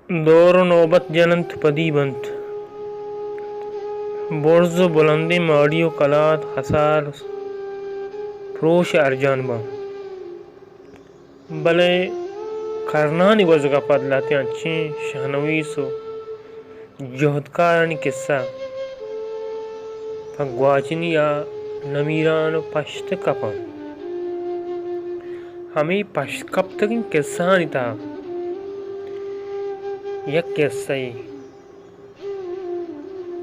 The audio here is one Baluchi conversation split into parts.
دور ءُ نوبت جن اَنت، پدی بنت۔ برز ءُ بلندیں ماڑی ءُ کلات ہسار پروش ءُ ارجان باں۔ بلے کرنانی گوزگ ءَ پد لہتیں انچیں شہنویس ءُ جہدکارانی کسہ پہ گواچنی ءَ نمیران ءُ پشت کپاں۔ ہمے پشت کپتگیں کسہانی تہا یک کسہ یے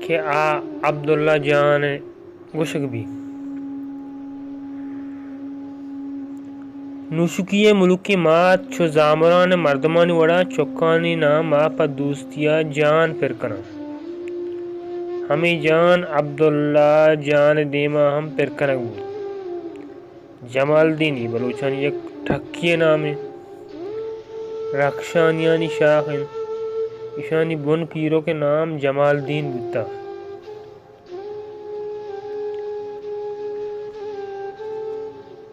کہ آ عبداللہ جان ءِ گوشگ بیت۔ نوشکی ءِ ملکیں مات چو زامران ءِ مردمانی وڑا چکانی نام ءَ پہ دوستی ءَ جان پر کناں۔ ہمے جان عبداللہ جان ءِ دیما ہم پر کنگ بوت۔ جمالدینی بلوچانی یک ٹکی ءِ نامے، رخشانیانی شاخ اِنت۔ ایشانی بن پیرک ءِ نام جمالدین بوتگ۔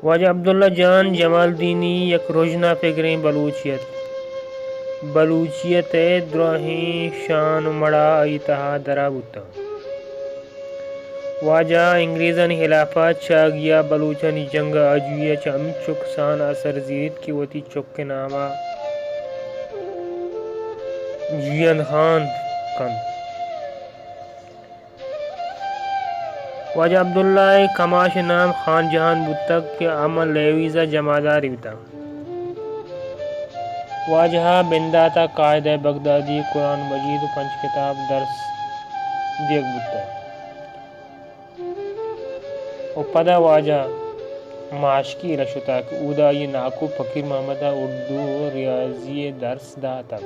واجہ عبداللہ جان جمالدینی یک رژنا پگریں بلوچے اَت۔ بلوچیت ءِ دراہیں شان ءُ مڑاہ آئی تہا درا بوتاں۔ واجہ ءَ انگریزانی ہلاپ ءَ چاگی ءَ بلوچانی جنگ ءِ آجوئی ءَ چہ ہمینچک سان اثر زیریت کہ وتی چک ءِ نام ءَ جیئند خان کنت۔ واجہ عبداللہ ءِ کماش ءِ نام خان جہان بوتگ کہ آ ماں لیویز ءَ جمادارے بوتگ۔ واجہ ءَ بندات ءَ قاعدہ بغدادی، قرآن مجید ءُ پنچ کتاب درس دیگ بوتگ۔ ءُ پدا واجہ ماشکیل ءَ شتگ کہ اودا آئی ءِ ناکو فقیر محمد ءَ اردو ءُ ریاضی ءِ درس داتگ۔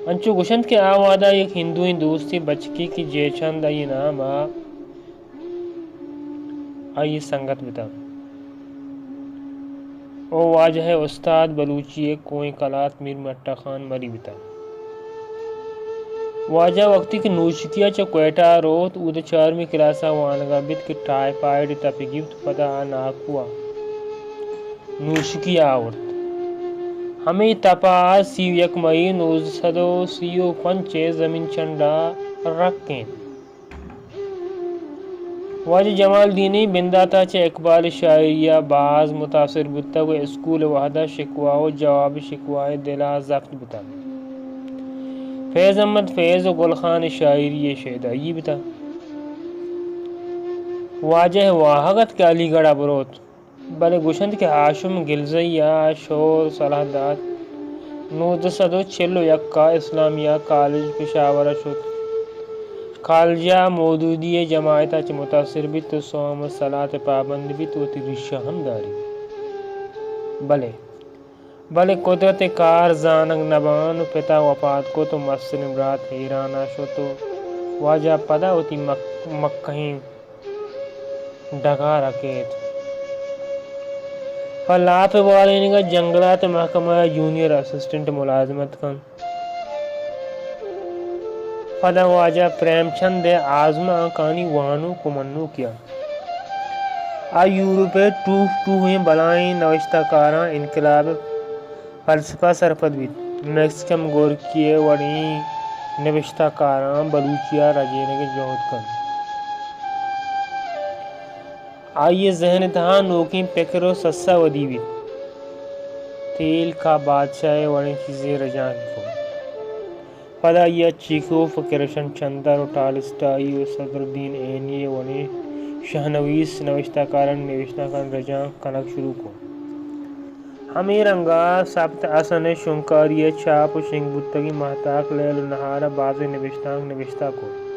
انچو گوشنت کہ آ وہدا یک ہندوئیں دوستے بچکے کہ جے چند آئی ءِ نام ءَ آئی ءِ سنگت بوتگ۔ او واجہ ءِ استاد بلوچی ءِ کوہیں کلات میر مٹھا خان مری بوتگ۔ واجہ وقتی کہ نوشکی ءَ چہ کوئٹہ ءَ روت، اود ءَ چارمی کلاس ءَ وانگ ءَ بیت کہ ٹائیفائیڈ ءِ تپگی بوت، پدا آ ناکو ءَ نوشکی ءَ آورت۔ ہمے تپ ءَ سی ءُ یک مئی نوزدہ سد ءُ سی ءُ پنچ ءِ زمین چنڈ ءَ رکینت۔ واجہ جمالدینی بندات ءَ چہ اقبال ءِ شاعری ءَ باز متاثر بوتگ ءُ اسکول ءِ وہد ءَ شکوہ ءُ جواب شکوہ ءِ دل ءَ زپت بوتگ۔ فیض احمد فیض ءُ گل خان ءِ شاعری ءِ شیدائی بوتگ۔ واجہ ءِ واہگ اَت کہ علی گڑھ ءَ بروت۔ بلے گوشنت کہ ہاشم گلزئی ءَ شور ءُ سلاہ دات۔ نوزدہ سد ءُ چل ءُ یک ءَ اسلامیہ کالج پشاور ءَ شت۔ کالج ءَ مودودی ءِ جماعت ءَ چہ متاثر بیت ءُ صوم ءُ صلات ءِ پابند بیت ءُ وتی ریشہ ہم داریت۔ بلے، بلے قدرت ءِ کار زانگ نہ بان ءُ پت ءَ وپات کت ءُ مستریں برات ایران ءَ شت ءُ واجہ پدا وتی مک-، مکہیں ڈگار ءَ کیت۔ پہ لاپ ءِ بالینگ ءَ جنگلات ءِ محکمہ ءَ جونیئر اسسٹنٹ ملازمت کنت۔ پدا واجہ پریم چند ءِ آزمانکانی وانوک ءُ منوکے اَت۔ آ یورپ ءِ ٹوہ ٹوہیں بلاہیں نبشتہ کاراں انقلاب ءِ فلسفہ سرپد بیت۔ میکسیکم گورکی ءِ وڑیں نبشتہ کاراں بلوچی ءَ رجینگ ءِ جہد کنت۔ آئی ءِ ذہن ءِ تہا نوکیں پکر ءُ سسا ودی بیت۔ تیل کا بادشاہ ءِ وڑیں چیزے رجانک کت۔ پدا آئی ءَ چیخوف ءُ کرشن چندر ءُ ٹالسٹائی ءُ صدرالدین عینی ءِ وڑیں شہنویس نبشتہ کارانی نبشتانکاں رجانک کنگ شروع کت۔ ہمے رنگ ءَ ثابت حسن ءِ شونکاری ءَ چاپ ءُ شنگ بوتگیں ماہتاک لیل ءُ نہار ءَ بازیں نبشتانک نبشتہ کت۔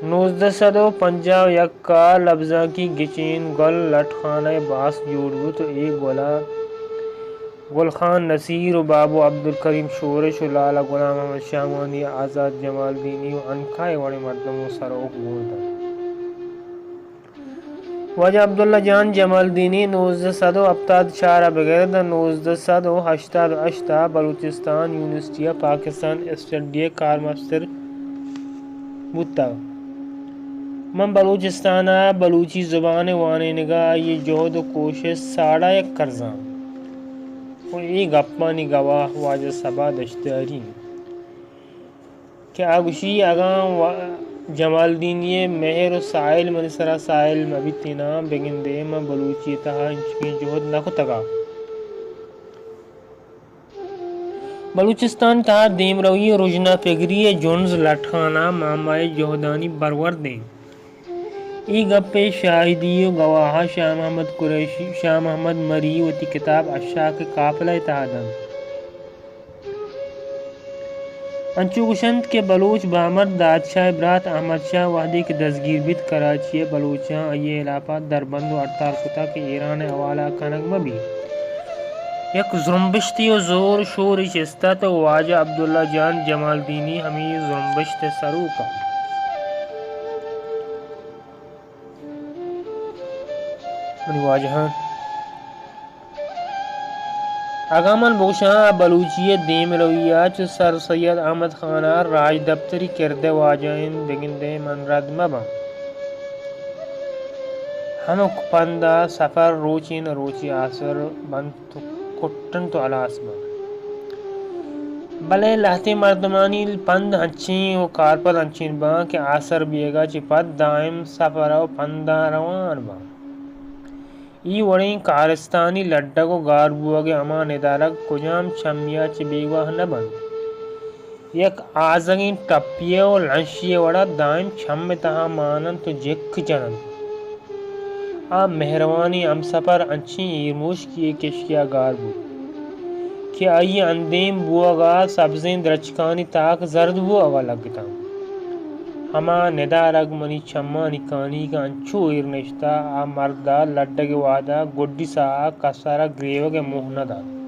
نوزدہ سد ءُ پنجاہ ءُ یک ءَ لبزانکی گچین گل لٹ خانہ ءِ باسک جوڑ بوت ءُ اے گل ءَ گل خان نصیر ءُ بابو عبدالکریم شورش ءُ لالا غلام محمد شہوانی، آزات جمالدینی ءُ عنقا ءِ وڑیں مردم ءُ سروک گون دنت۔ واجہ عبداللہ جان جمالدینی نوزدہ سد ءُ ہپتاد چار ءَ بگر داں نوزدہ سد ءُ ہشتاد ءُ ہشت ءَ بلوچستان یونیورسٹی ءَ پاکستان اسٹڈی ءِ کارمستر بوتگ۔ من بلوچستان ءَ بلوچی زبان ءِ وانینگ ءَ آئی ءِ جہد ءُ کوشست ساڑایگ کرزاں۔ ءُ اے گپانی گواہ واجہ صبا دشتیاری اِنت کہ آ گوشی، اگاں وا-، جمالدینی ءِ مہر ءُ ساحل منی سرا ساحل مہ بیتیناں، بگندے من بلوچی ءِ تہا انچکیں جہد نہ کتگ ات۔ بلوچستان ءِ تہا دیمروی ءُ رژنا پگری ءِ جنز لٹکاناں ماما ءِ جہدانی برورد اِنت۔ اے گپ ءِ شاہدی ءُ گواہ ءَ شاہ محمد قریشی، شاہ محمد مری وتی کتاب عشاق قافلہ ءِ تہا دنت۔ انچو گوشنت کہ بلوچ بامرد دادشاہ ءِ برات احمد شاہ وہدے کہ دزگیر بیت، کراچی ءِ بلوچاں آئی ءِ ہلاپ ءَ دربند ءُ ہڑتال کتگ کہ ایران ءِ حوالہ کنگ مہ بیت۔ یک زرمبشتے ءُ زور ءُ شورے چست اَت ءُ واجہ عبداللہ جان جمالدینی ہمے زرمبشت ءِ سروک اَت۔ منی واجہاں، اگاں من بگوشاں، آ بلوچی ءِ دیمروی ءَ چہ سر سید احمد خان ءَ راجدپتری کرد ءِ واجہ اِنت، بگندے من رد مہ باں۔ ہمک پند ءَ سفر روچے نہ روچے آسر بنت ءُ کٹنت ءُ ہلاس بنت۔ بلے لہتیں مردمانی پند انچیں ءُ کارپد انچیں باں کہ آسر بیگ ءَ چہ پد دائم سفر ءُ پنداں روان باں۔ اے وڑیں کارستانی لڈگ ءُ گار بوگ ءِ ہما ندارگ کجام چمی ءَ چہ بیگواہ نہ بنت۔ یک آزگیں ٹپی ءُ لنشی ءِ وڑا دائم چم ءِ تہا مان اَنت ءُ جک جن اَنت۔ آ مہروانیں ہمسپر انچیں ایرموشکے ءِ کشکی ءَ گار بوت کہ آئی ءِ اندیم بوگ ءَ سبزیں درچکانی تاک زرد بوگ ءَ لگتاں۔ ہما ندارگ منی چمانی کانیگ ءَ انچو ایر نشتہ، آ مرد ءَ لڈگ ءِ وہد ءَ گڈی ساہ ءَ کس ءَ را گریوگ ءِ موہ نہ دات۔